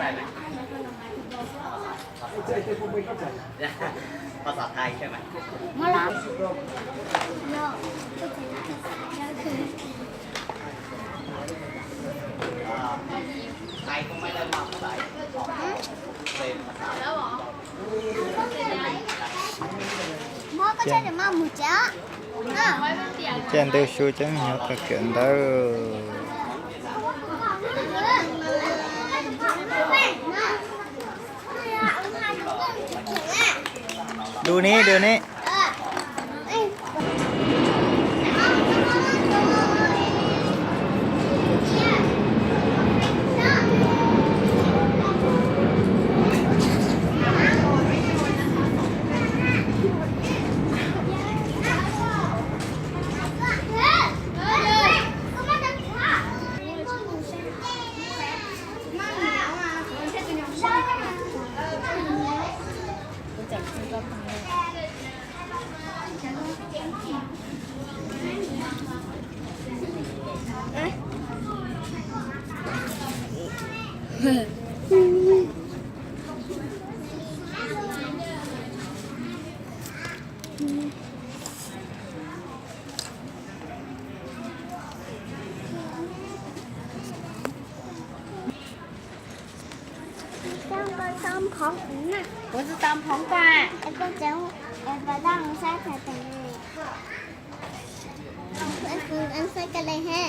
Mov los. Mov koj tsa mus tsev. Caij ntuj su coob nyob tag kiag ntawd. Dua ne, dua ne. Kuv tsis tau phov koj. Koj tseem, es pas daj mus saib tag tes. Kuv saib koj le he.